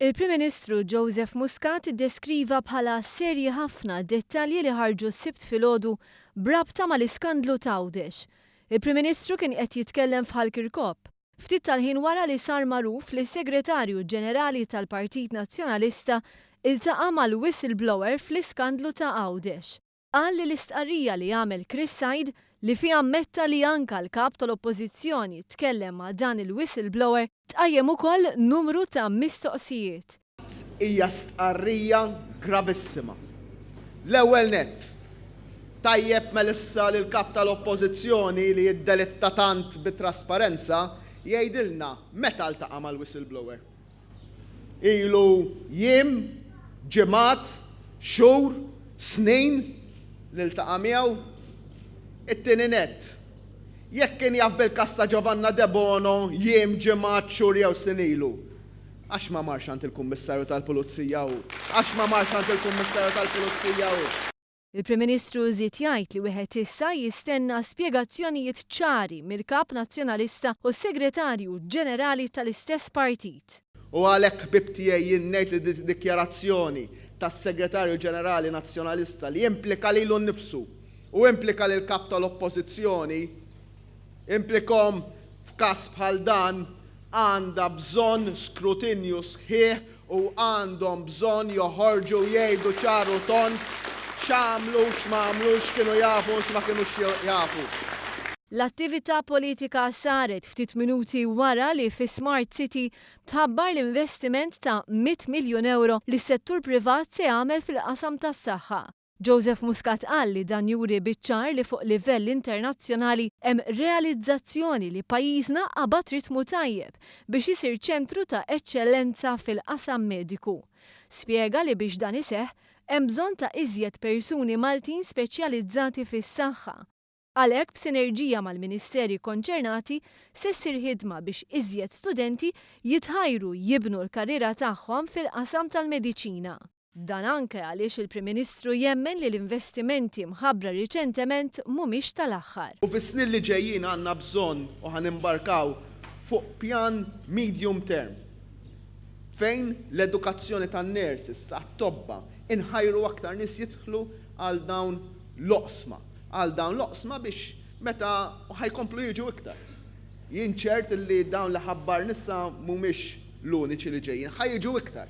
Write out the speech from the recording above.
Il-Prim Ministru Joseph Muscat iddeskriva bħala serji ħafna dettalji li ħarġu s-Sibt filgħodu b'rabta mal-iskandlu t'Għawdex. Il-Prim Ministru kien qed jitkellem f'Ħal Kirkop, ftit tal-ħin wara li sar magħruf li s-Segretarju Ġenerali tal-Partit Nazzjonalista iltaqa' mal-whistleblower fl-iskandlu ta' Għawdex. Qal li l-istqarrija li għamel Chris Said, li fiha ammetta li anka l-Kap tal-Oppożizzjoni tkellem ma' dan il-whistleblower, tqajjem ukoll numru ta' mistoqsijiet. Hija stqarrija gravissima. L-ewwel nett, tajjeb melissa li l-Kap tal-Oppożizzjoni li jiddelitta tant bit-trasparenza jgħidilna meta ltaqa' mal-whistleblower. Ilu jiem, ġimgħat, xhur, snin li ltaqa' miegħu? It-tieni nett, jekk kien jaf bil-każ ta' Giovanna Debono jiem, ġimgħat, xhur jew snin ilu, għax ma marx għand il-Kummissarju tal-Pulizija hu? Għax ma marx għand il-Kummissarju tal-Pulizija hu? Il-Prim Ministru żied jgħid li wieħed issa jistenna spjegazzjonijiet ċari mill-Kap Nazzjonalista u s-Segretarju Ġenerali tal-istess partit. U għalhekk ħbieb tiegħi jien ngħid li din dikjarazzjoni tas-Segretarju Ġenerali Nazzjonalista li implika lilu nnifsu u implika lill-Kap tal-Oppożizzjoni, implikhom f'każ bħal dan, għandha bżonn skrutinju sħiħ u għandhom bżonn joħorġu u jgħidu ċar u tond x'għamlu, x'ma għamlux, x'kienu jafu u x'ma kinux jafu. L-attività politika saret ftit minuti wara li fi Smart City tħabbar l-investiment ta' 100 miljun euro li s-settur privat se jagħmel fil-qasam tas-saħħa. Joseph Muscat qal li dan juri biċ-ċar li fuq livell internazzjonali hemm realizzazzjoni li pajjiżna qabad ritmu tajjeb biex isir ċentru ta' eċċellenza fil-qasam mediku. Spjega li biex dan iseħħ hemm bżonn ta' iżjed persuni Maltin speċjalizzati fis-saħħa. Għalhekk, b'sinerġija mal-ministeri konċernati, se ssir ħidma biex iżjed studenti jitħajru jibnu l-karriera tagħhom fil-qasam tal-mediċina. Dan anke għaliex il-Prim Ministru jemmen li l-investimenti mħabbra riċentement mhumiex tal-aħħar. U fis-snin li ġejjin għandna bżonn u ħa nimbarkaw fuq pjan medium term fejn l-edukazzjoni tan-nurses, tat-tobba, inħajru aktar nies jidħlu għal dawn l-oqsma. Għal dawn l-oqsma biex meta ħa jkomplu jiġu iktar. Jien ċert li dawn li ħabbarna issa mhumiex l-uniċi li ġejjin, ħa jiġu iktar.